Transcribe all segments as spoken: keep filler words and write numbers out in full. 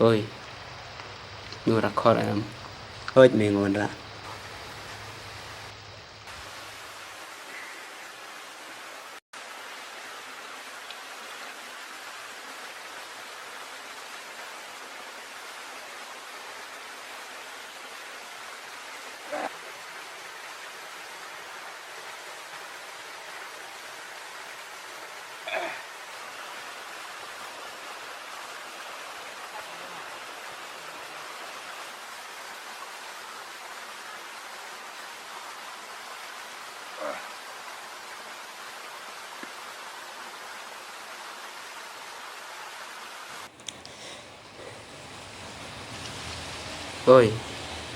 Oi. Nura khor em. Hoi me ngon ra. Oi,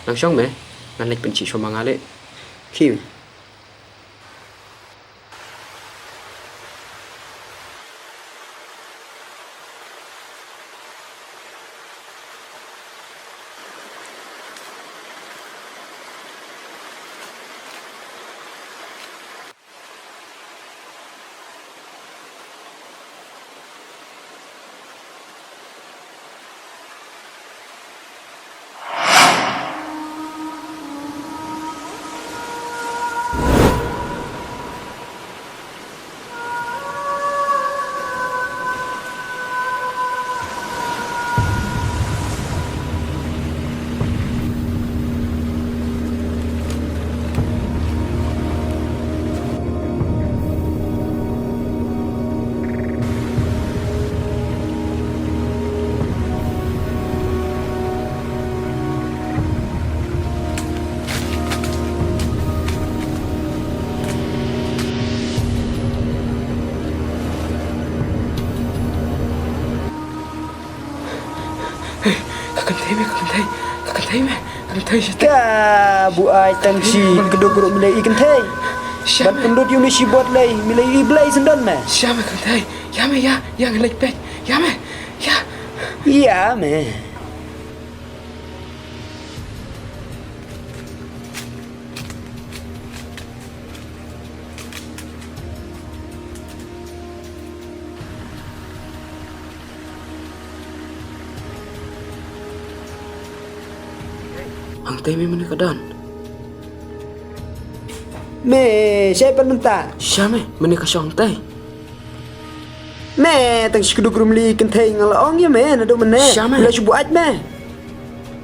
nang shong me, ngan leit pynshih shuwa ma nga leh. Khie me. Ka kynthei me, ka kynthei, ka kynthei me, ka kynthei sha. Ka buaid tang shi kduk ruh me la ïohi kynthei. Sha ban me. Pynlut ïa une shibot lei me la ïohi blei syndon me. Sha me kynthei. Ïa me ïa, ïa ngan leit peit. Ïa me. Ïa. Ïa me. Hangtei me mynne ka don. Me, shaei pat mynta? Sha me, mynne ka shong hangtei. Me, tang shi kduk ruh me la ïohi kynthei nga la ong ïa me, naduh mynne. Sha me. Me la shu buaid me.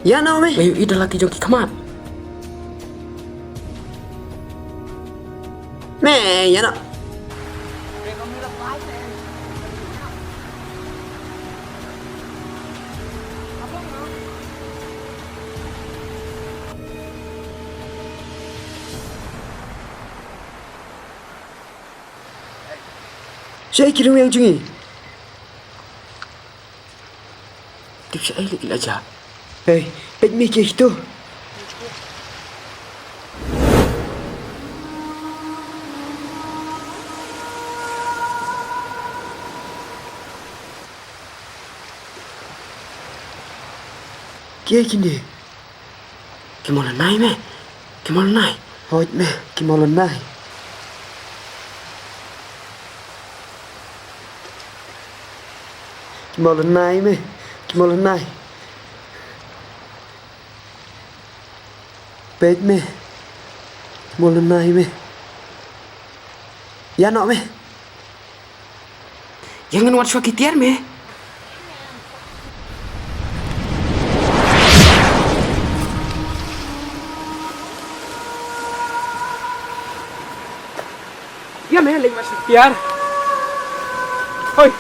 Ïa noh me. Me ïohi da la ki jong ki khmat. Me, ïa noh. Shaei ki ryngiang jong ngi? Tip shaei lei ki la jah. Hei, peit me kiei kito. Kiei kine? Ki mawlynnai me. Ki mawlynnai. Hooid me, ki mawlynnai. Ki mawlynnai me, ki mawlynnai. Peit me. Ki mawlynnai me. Ïa noh me. Ïa ngan wad shuwa ki tiar me. Ïa me leit wad shuwa ki tiar. Hoi.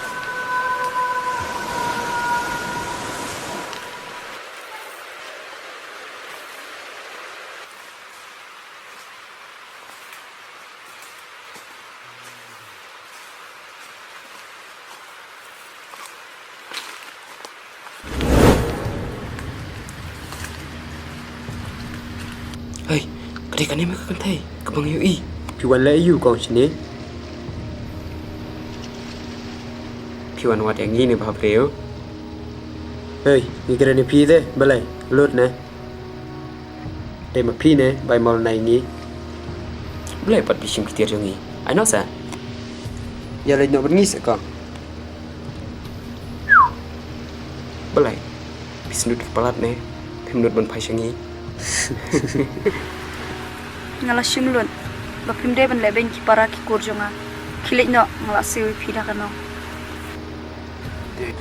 Hei, ka dei kane me ka kynthei kaba nga ïohi. Phi wan leh aïu kong shane? Phi wan wad ïa ngi ne bha briew? Hei, ngi kren ïa phi te, balei? Lut ne. Dei ma phi ne bai mawlynnai ngi. Balei pat phi shim ki tiar jong ngi? Ai noh sa. Ïa leit noh bad ngi sa kong. Balei? Phi sngewthuh palat ne? Phim nud ban phai sha ngi. Nga la shim lut ba phim dei ban leh beiñ ki para ki kur jong nga. Khie leit noh, nga la siew ïa phi da ka nong.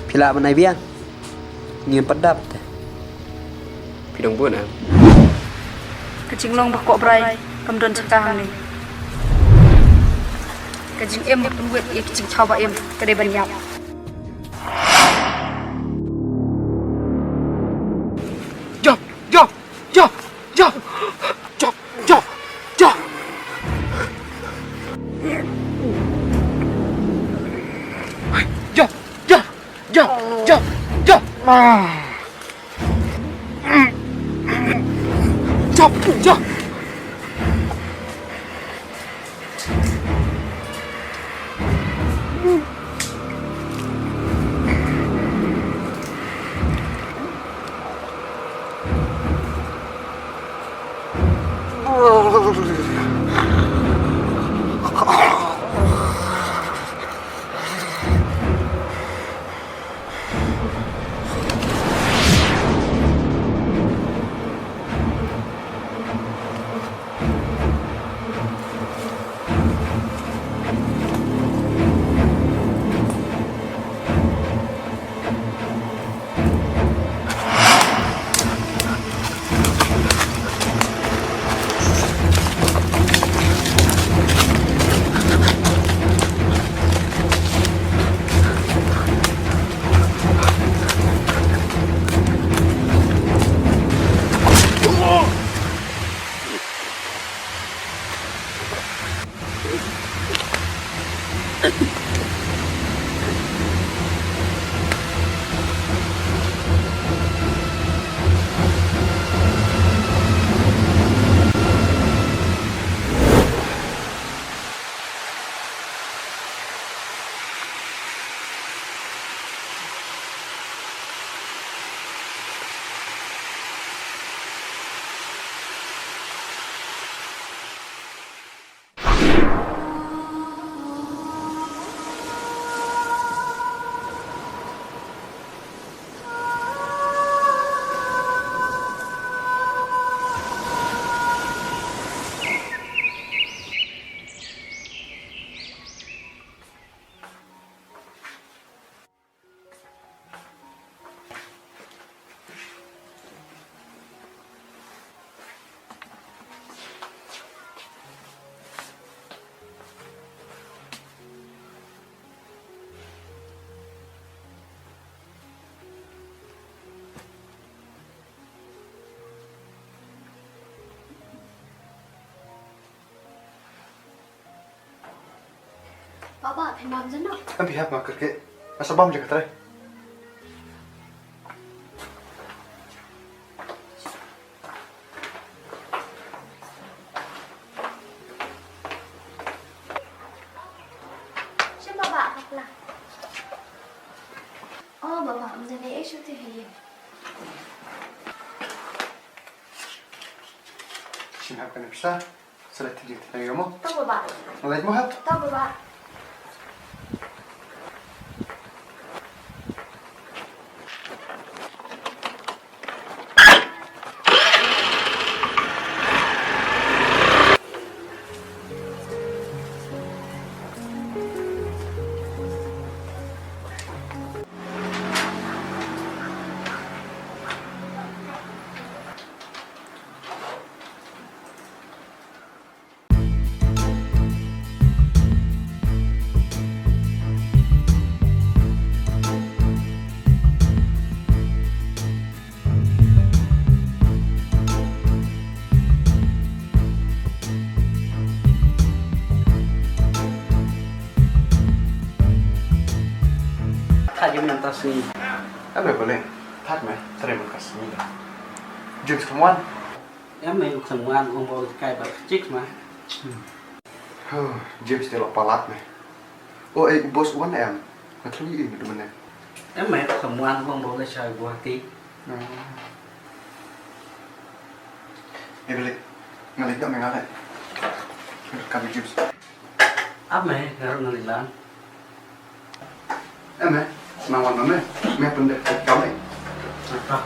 Phi lah ban ai biang? Ngim pat dap te. Phi dang bun em? Ka jinglong ba koh brai kam don jaka hangne. Ka jingim ba pynwit ïa ka jingthaw ba im ka dei ban ïap. Jump, jump, jump, jump, jump, jump, jump. Jump, jump, jump, jump, jump. Ah. Jump, jump. Baba, phi bam jano? Em, phi hap ma kyrkieh. Asa bam je ka trai. Shem baba, hap la. Oh, baba, um jane e shu te haye. Shin hap kane pisa. Sa leit thik thik ïa mo. To baba. Leit mo ha. To baba. Thad ïa me mynta sngi. Em, me bale. Thad me, trei mynta sngi da. Jun sngewman. Em, me u khang wan ong ba u kai ba chik ma. Huh, James te lo palat me. O, eh, boss wan em. Nga thlu i me du mane. Em, me u khang wan ong ba u le shai Guwahati. Hmm. Eh, balik. Nga leit da me nga leit. Ka me James. Ap me, nga ruh nga leit lang. Em, me, nang wan ma me, me pyndep ka me. Balei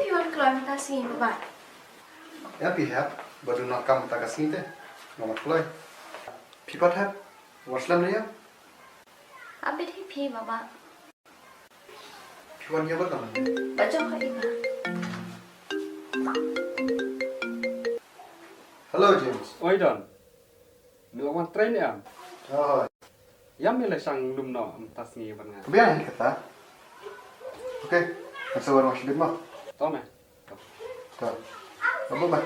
phi wan kloi mynta ka sngi, Baba? Ïa, phi hap ba duna kam mynta ka sngi te. Nga wan kloi. Phi pat hap, wan slem ne ïa? Hap bit hi phi, Baba. Phi wan ïa, ba tam. Ba jong ka ina. Hello, James. Oi, Don. Me la wan trei ne em? Hooid. Ïa, me la shang lum noh mynta ka sngi bad nga. Biang kata. Okay. Ngan sa wan wan shibit mo. To me. To. To. Abu ba.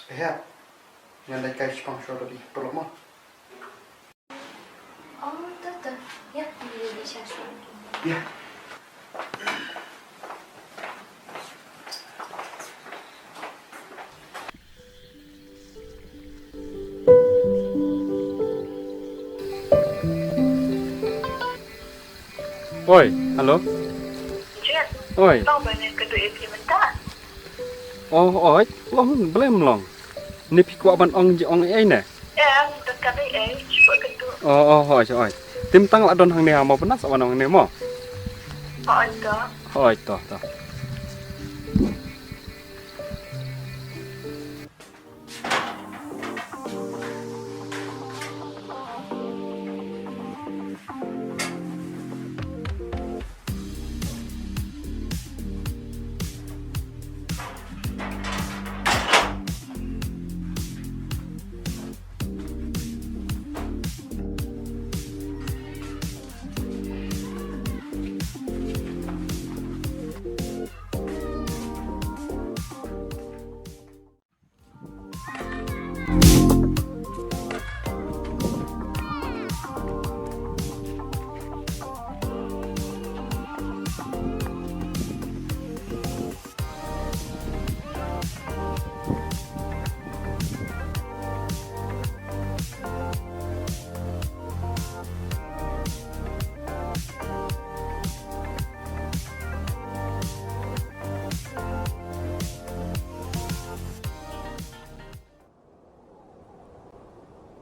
Eh, ïa. Ngan dei kai shipang shuwa ba dei paralok mo. Oh, to, to. Ïa, ngi dei sha shuwa. Ïa. Oi, hello. Jet. Oi. Tang ba ne ka tu A P mynta. Oh, oi, long, balei ym long? Ne phi kwah ban ong ji ong ei ne? Em, don ka bei ei, shu ka tu. Oh, oh, hooid, hooid. Te mynta nga la don hangne ha mo, pynban sa wan hangne mo. Hooid to. Hooid to, to.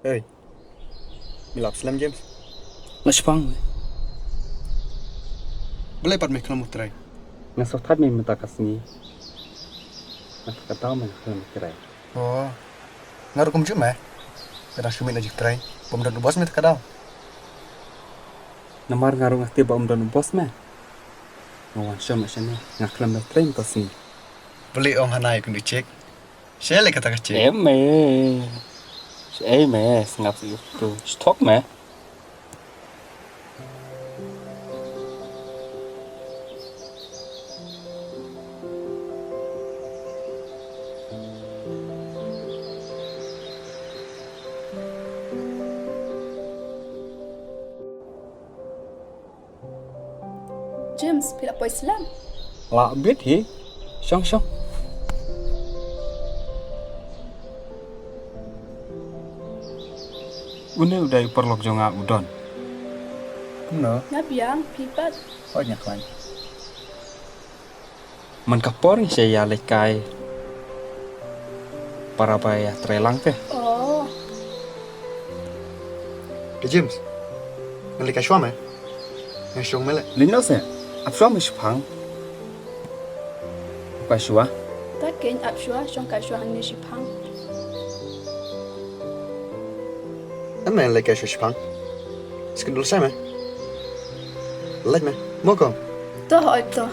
Hei. Me la slem, James? Nga shipang. Balei pat me khlem trei? Nga sngewthuh me mynta ka sngi. Nga ka daw me khlem trei. Oh. Nga rukom jong me. Ka dang shu mih na jingtrei. Bym don u bos me ka daw. Namar nga ruh nga tip ba um don u bos me. Nga wan shong ma shane, nga khlem da trei mynta sngi. Balei ong hana ïa kane ka chick? Shaei leh kata ka chick? Em me. Shaei me, sngap ïa u tu. Stok me. James, phi la poi slem? Lah bit hi. Shong, shong. Une u dei u paralok jong nga u Don. Kumno? Nga biang, phi pat? Hooid, nga khlaiñ. Man ka por ngi sa ïa leit kai para ba ïa trei lang te. Oh. Te James, ngan leit kai shuwa me? Ngan shong me leh. Leit noh se, ap shuwa me shipang. Kai shuwa. Ta kein ap shuwa, shong kai shuwa hangne shipang. Em me leit kai shuwa shipang. Skul dul sai me. Leit me. Mo ko. To, oi to.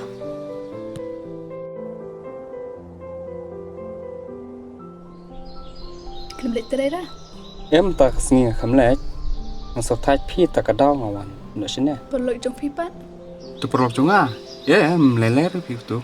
Khlem leit te dei ra. Em, ta ka sngi nga khlem leit. Nga sngewthuh phi ta ka daw nga wan noh shane. Paralok jong phi pat. Tu paralok jong nga. Em, lei lei ruh phi tu.